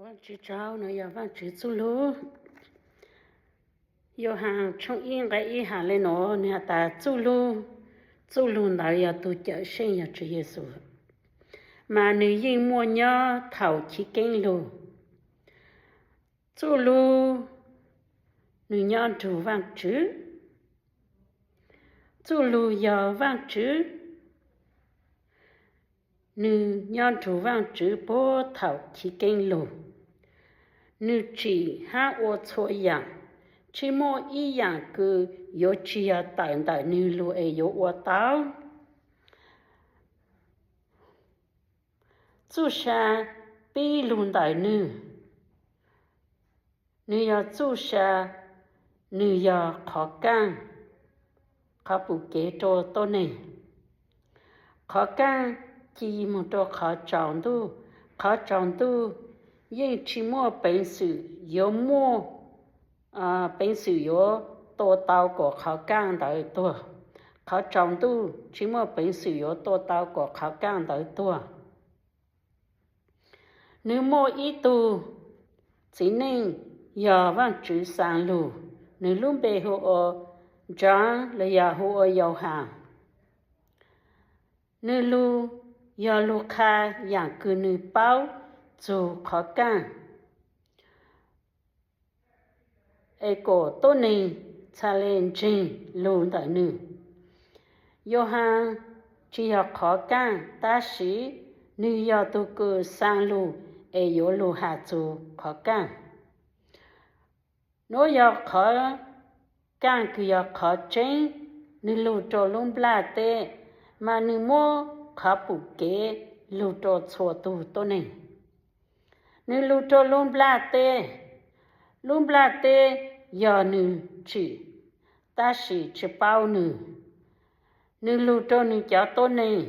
Vaajtswv tsaug, no yog Vaajtswv txuj lug. Yauhas tshooj ib nqe ib has le nuav, nwg has tas txuj lug, txuj lug ntawd yog tug Cawmseej, yog Tswv Yexus, mas nwg yeej muaj nyob thaus chiv keeb lug. Txuj lug nwg nyob nrug Vaajtswv. Txuj lug yog Vaajtswv. Nwg nyob nrug Vaajtswv puag thaus chiv keeb lug. Nwg tsim hab ua txhua yaam, tsi muaj ib yaam kws yuav tsi yog tawm ntawm nwg lug es yuav ua tau. Txuj sa pib lug ntawm nwg. Nwg yog txuj sa, nwg yog qhov kaaj, qhov pum kev rua tuab neeg. Qhov kaaj ci moog rua qhov tsaus ntuj, qhov tsaus ntuj yeej tsi muaj peev xwm yuav muaj, peev xwm yuav tua tau kuas qhov kaaj ntawd tuag. Qhov tsaus ntuj tsi muaj peev xwm yuav tua tau kuas qhov kaaj ntawd tuag. Nwg muaj ib tug txiv neej yog Vaajtswv xaa lug, nwg lub npe hu ua Jaan los yog hu ua Yauhas. Nwg lug yog lug qha yaam kws nwg paub txug qhov kaaj, es kuas tuab neeg txhaj le ntseeg lug ntawm nwg. Yauhas tsi yog qhov kaaj, tab sis nwg yog tug kws xaa lug es yuav lug has txug qhov kaaj. Nuav yog qhov kaaj kws yog qhov tseeb, nwg lug rua lub nplaj teb, mas nwg muab qhov pum kev lug rua txhua tug tuab neeg. Nwg lug rua lub nplaj teb, lub nplaj teb yog nwg tsim, tab sis tsi paub nwg. Nwg lug rua nwg cov tuab neeg,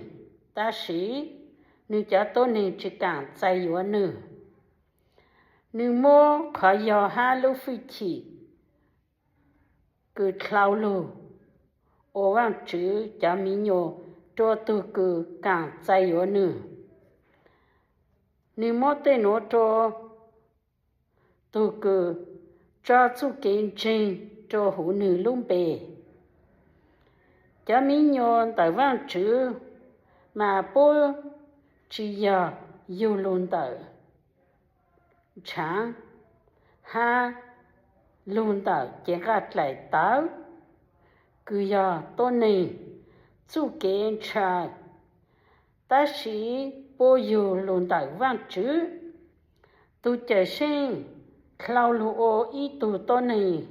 tab sis nwg cov tuab neeg tsi kaam txais yuav nwg. Nwg muab qhov yog hab lub fwj chim kws dlhau lug ua Vaajtswv cov miv nyuas rua tug kws kaam txais yuav nwg. Nwg muab tej nuav rua tug kws tso txuj kev ntseeg rua huv nwg lub npe. Cov miv nyuas ntawm Vaajtswv mas puab tsi yog yug lug ntawm ntshaav hab lug ntawm cev nqaj dlaim tawv kws yog tuab neeg txuj kev ntshaw, tab sis puab yug lug ntawm Vaajtswv. Tug Cawmseej dlhau lug ua ib tug tuab neeg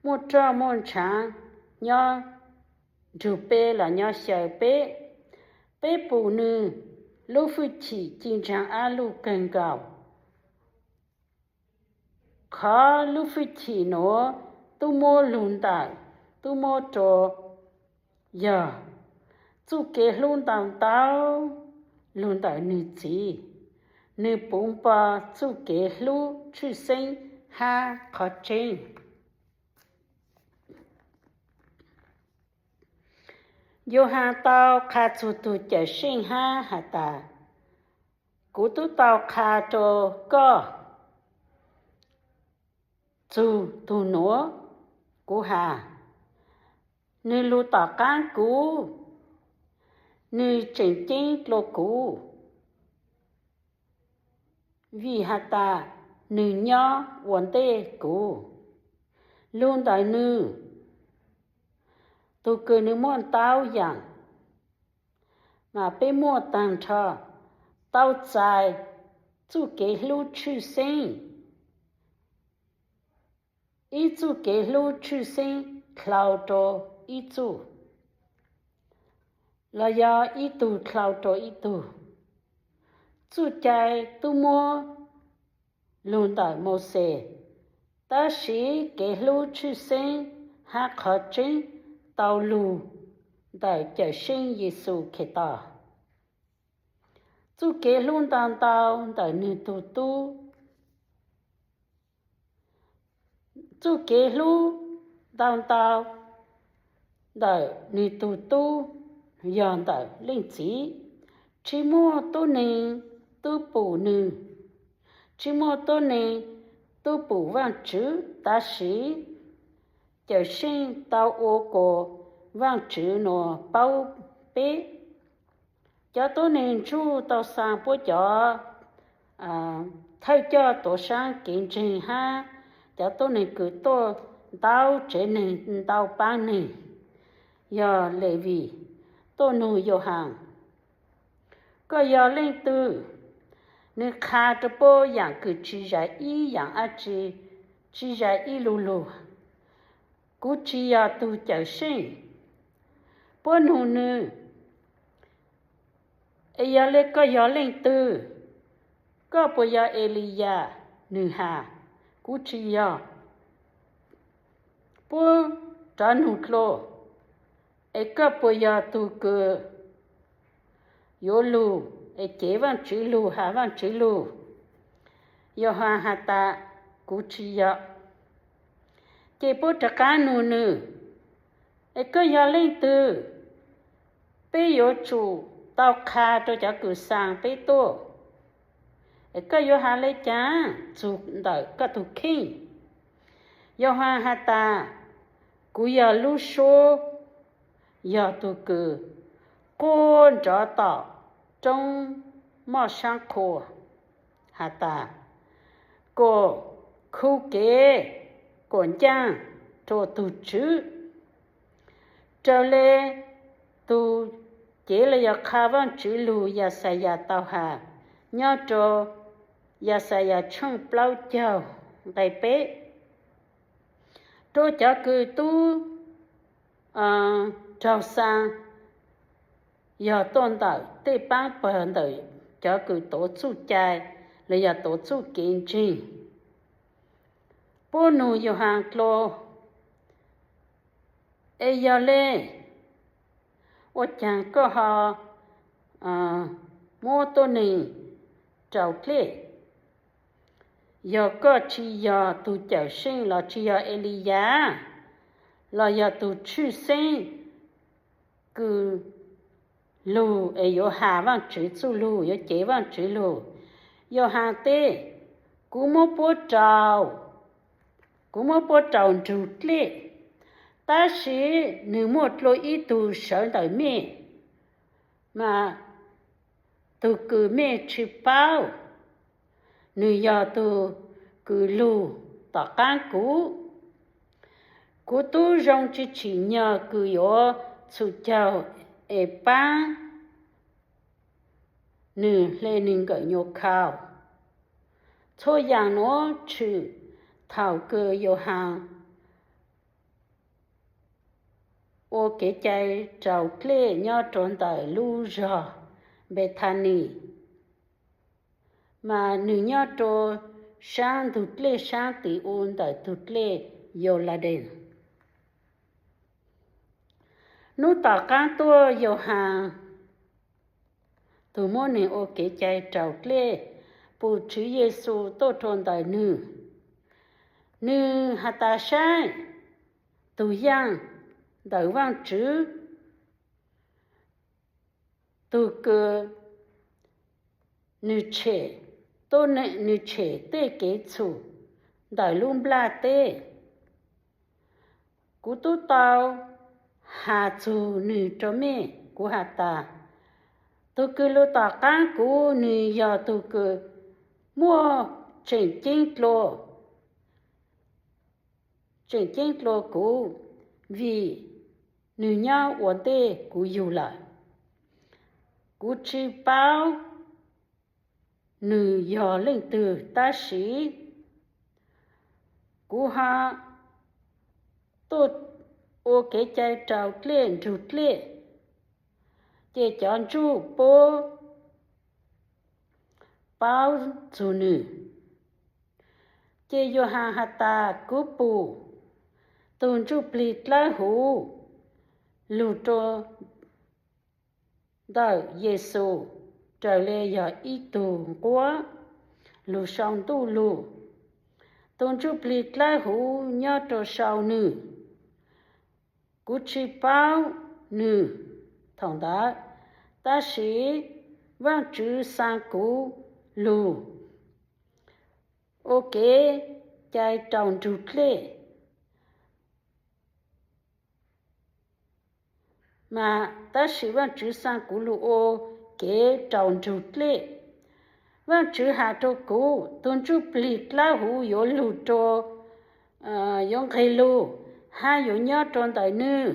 muaj roj muaj ntshaav nyob nrug peb los nyob xyaw peb. Peb pum nwg lub fwj chim ci ntsaa ab luj kawg nkaus. Qhov lub fwj chim nuav tub muab lug ntawm, tub muab rua yog txuj kev hlub ntau ntau lug ntawm nwg Txiv. Nwg puv npo txuj kev hlub tshwj xeeb hab qhov tseeb. Yauhaas tau qha txug tug Cawmseej hab has tas, kuv tub tau qha rua koj txug tug nuav, kuv has, nwg lug tom qaab kuv, nwg tseem ceeb dlua kuv, vim has tas nwg nyob ua ntej kuv. Lug ntawm nwg, tug kws nwg muaj ntau yaam, mas peb muaj taag nrho, tau txais txuj kev hlub tshwj xeeb, ib txuj kev hlub tshwj xeeb dlhau rua ib txuj, los yog ib tug dlhau rua ib tug. Txuj cai tub muab lug ntawm Mauxes, tab sis kev hlub tshwj xeeb hab qhov tseeb tau lug ntawm Cawmseej Yexus Khetos. Txuj kev hlub ntau ntau ntawm nwg tug tub, txuj kev hlub ntau ntau ntawm nwg tug tub yog ntawm Leej Txiv. Tsi muaj tuab neeg tub pum nwg, tsi muaj tuab neeg tub pum Vaajtswv, tab sis Cawmseej tau ua kuas Vaajtswv nuav paub peb. Cov tuab neeg ntsuj tau xaa puab cov thawj coj tuav saab kev ntseeg hab cov tuab neeg kws tuaj ntau tsev neeg ntau paab neeg, yog Levis, tuaj nug Yauhaas, koj yog leej twg? Nwg qha rua puab yaam kws tsi zais ib yaam dlaab tsi, tsi zais ib lu lug. Kuv tsi yog tug Cawmseej. Puab nug nwg, es yog le koj yog leej twg? Koj puas yog Eliyas? Nwg has, kuv tsi yog. Puab rov nug dlua, es koj puas yog tug kws yuav lug es cev Vaajtswv lug, has Vaajtswv lug? Yauhaas has tas, kuv tsi yog. Ces puab rov qaab nug nwg, es koj yog leej twg? Peb yuav tsum tau qha rua cov kws xaa peb tuaj, es koj yuav has le caag txug ntawm koj tug kheej? Yauhaas has tas, kuv yog lub suab, yog tug kws quaj nrov tom roob moj saab qhua, has tas, kom khu kev, kom ncaaj rua tug Tswv. Raws le tug cev los yog qha Vaajtswv lug Yaxayas tau has nyob rua Yaxayas tshooj plaub caug nqe peb, rau cov kws tub raug xaa, yog tuaj ntawm tej paab pawg ntawm cov kws tuav txuj cai los yog tuav txuj kev ntseeg. Puab nug Yauhaas dlua, es yog le, ua caag koj ho muab tuab neeg rau dlej? Yog koj tsi yog tug Cawmseej los tsi yog Eliyas, los yog tug tshwj xeeb kws lug es yuav has Vaajtswv txuj lug, yuav cev Vaajtswv lug. Yauhaas teb, kuv muab puab rau, kuv muab puab rau nrug dlej, tab sis nwg muaj dlua ib tug sawv ntawm mej, mas tug kws mej tsi paub, nwg yog tug kws lug tom qaab kuv. Kuv tub zoo tsi tsim nyog kws yuav txhum caug es paab nwg hle nwg nkawm nyuas khau. Txhua yaam nuav tshwm thaum kws Yauhaas ua kev cai rau dlej nyob rua ntawm lub zog Npethanis, mas nwg nyob rua saab ntug dlej saab tim u ntawm tug dlej Yauladees. Nub tom qaab tuaj Yauhaas tug muab nwg ua kev cai rau dlej pum Tswv Yexus tuaj rua ntawm nwg. Nwg has tas saib tug yaaj ntawm Vaajtswv, tug kws nwg tshem, nwg tshem tej kev txhum ntawm lub nplaj teb. Kuv tub tau has txug nwg rua mej, kuv has tas, tug kws lug tom qaab kuv nwg yog tug kws muaj tseem ceeb dlua, tseem ceeb dlua kuv, vim nwg nyob ua ntej kuv yug lawm. Kuv tsi paub nwg yog leej twg, tab sis kuv ho tuaj ua kev cai rau dlej nrug dlej, ces cov ntsuj puab paub txug nwg. Ces Yauhaas has tas, kuv pum tug ntsuj plig dlawb huv lug rua ntawm Yexus raws le yog ib tug nquab lug sau ntuj lug. Tug ntsuj plig dlawb huv nyob rua sau nwg. Kuv tsi paub nwg thaum ntawd, tab sis Vaajtswv xaa kuv lug ua kev cai rau nrug dlej. Mas tab sis Vaajtswv xaa kuv lug ua kev rau nrug dlej. Vaajtswv has rua kuv, tug ntsuj plig dlawb huv yuav lug rua, yuav nqeg lug, hab yuav nyob rua ntawm nwg.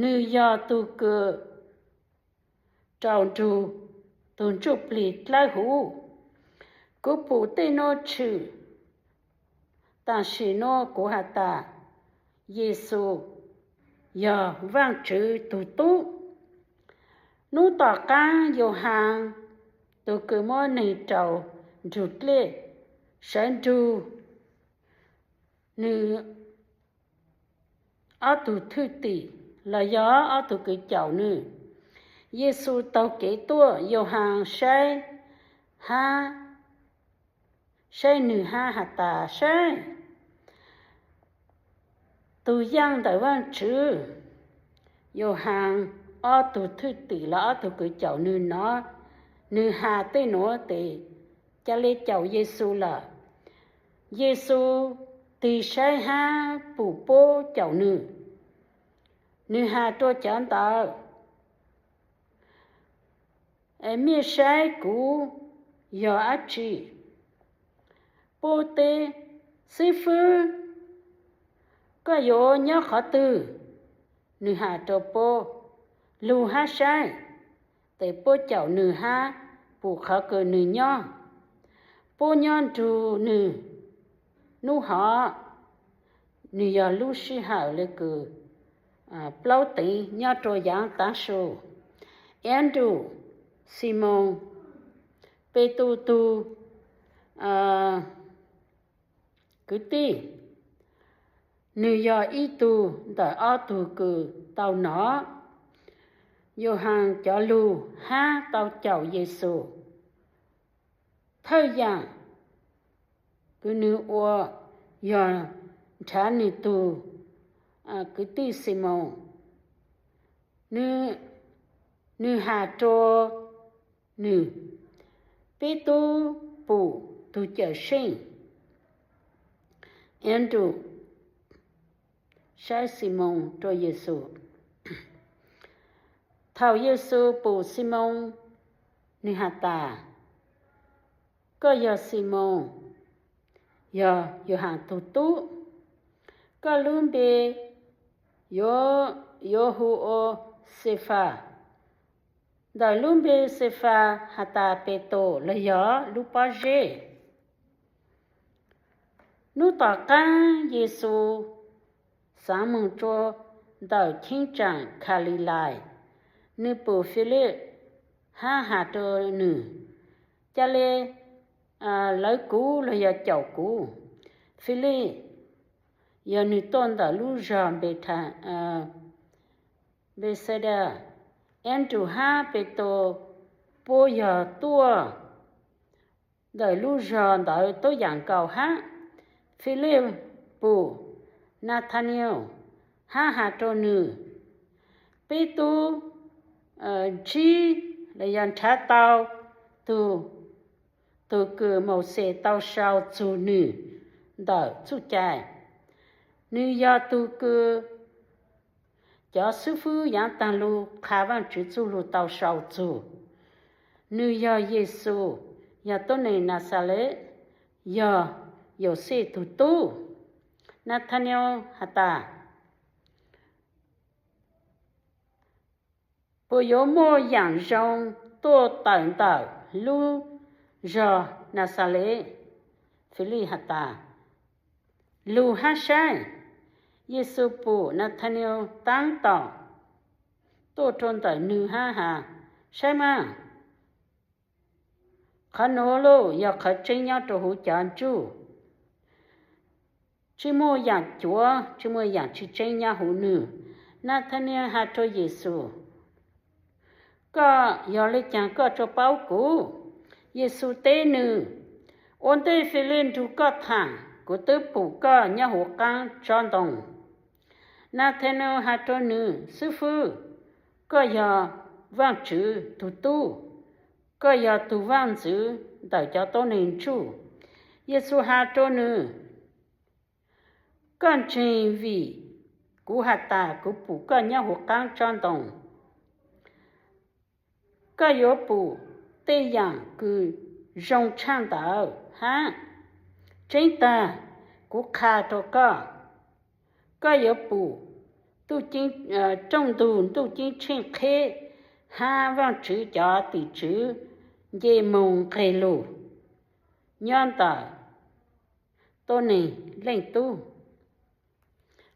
Nwg yog tug kws rau nrug tug ntsuj plig dlawb huv. Kuv pum tej nuav tshwm taam sim nuav kuv has tas, Yexus yog Vaajtswv tug tub. Nub tom qaab Yauhaas tug kws muab neeg rau nrug dlej sawv nrug nwg ob tug thwj tim los yog ob tug kws caum nwg. Yexus taug kev tuaj, Yauhaas saib hab, saib nwg hab has tas, saib tug yaaj ntawm Vaajtswv. Yauhaas ob tug thwj tim los ob tug kws caum nwg nov nwg has tej nuav tes ca le caum Yexus lawm. Yexus tig saib hab pum puab caum nwg. Nwg has rua cov ntawd, mej saib kuv yog dlaab tsi? Puab teb, Xib fwb, koj yuav nyob qhov twg? Nwg has rua puab, lug hab saib. Tes puab caum nwg hab pum qhov kws nwg nyob. Puab nyob nrug nwg nub hov. Nws yog lub sij hawm le kws plaub teev nyob rua yaav taav su. Andrew, Ximoos Petus tug kwv tij, nwg yog ib tug ntawm ob tug kws tau nov Yauhas cov lug hab tau caum Yexus. Thawj yaam kws nwg ua yog nrhav nwg tug kwv tij Ximoos. Nwg has rua nwg, Petus pum tug Cawmseej. Andrew saib Ximoos rua Yexus. Thaum Yexus pum Ximoos, nwg has tas, Koj yog Ximoos, yog Yauhas tug tub. Koj lub npe yuav hu ua Xefas. Ntawm lub npe Xefas has tas Petus los yog lub pob zeb. Nub tom qaab Yexus xaav moog rua ntawm cheeb tsaam Kalilais, nwg pum Filij hab has rua nwg, Ca le lawv kuv los yog caum kuv? Filij yog nwg tuaj ntawm lub zog Npetxedes. Andrew hab Petus puab yog tuaj ntawm lub zog ntawd tuab yaam nkaus hab. Filij pum Nathanees hab has rua nwg, Peb tub ntsib los yog nrhav tau tug, tug kws Mauxes tau sau txug nwg ntawm txuj cai. Nwg yog tug kws cov xwb fwb yaav taag lug qha Vaajtswv txuj lug tau sau txug. Nwg yog Yexus, yog tuab neeg Naxales, yog Yauxej tug tub. Nathanees has tas, Puas yuav muaj yaam zoo tuaj tawm ntawm lub zog Naxales? Filij has tas, Lug hab saib. Yexus pum Nathanees taab tom tuaj rua ntawm nwg hab has, Saib mas, qhov nuav lug yog qhov tseeb nyob rua huv cov Ntsuj. Tsi muaj yaam cuav, tsi muaj yaam tsi tseeb nyob huv nwg. Nathanees has rua Yexus, Koj yog le caag koj tsi paub kuv? Yexus teb nwg, Ua ntej Filij nrug koj thaam, kuv twb pum koj nyob huv qaab tsob ntoo. Nathanees has rua nwg, Xib fwb, koj yog Vaajtswv tug tub, koj yog tug vaaj ntxwv ntawm cov tuab neeg Ntsuj. Yexus has rua nwg, Koj ntseeg vim kuv has tas kuv pum koj nyob huv qaab tsob ntoo. Koj yuav pum tej yaam kws zoo tshaaj ntawd hab. Tseeb taag, kuv qha rua koj, koj yuav pum rooj ntug Ntuj Ceeb Tsheej qheb hab Vaajtswv cov tim tswv nce moog nqeg lug nyob ntawm tuab neeg Leej Tub.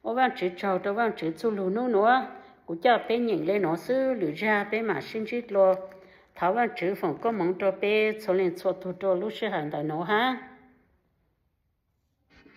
Ua Vaajtswv tsaug rua Vaajtswv txuj lug nub nuav. Kuv coj peb nyeem le nuav xwb, lwm zag peb maam sib ntsib dlua. Thov Vaajtswv foom koob moov rua peb txhua leej txhua tug rua lub sij hawm ntawm nuav hab.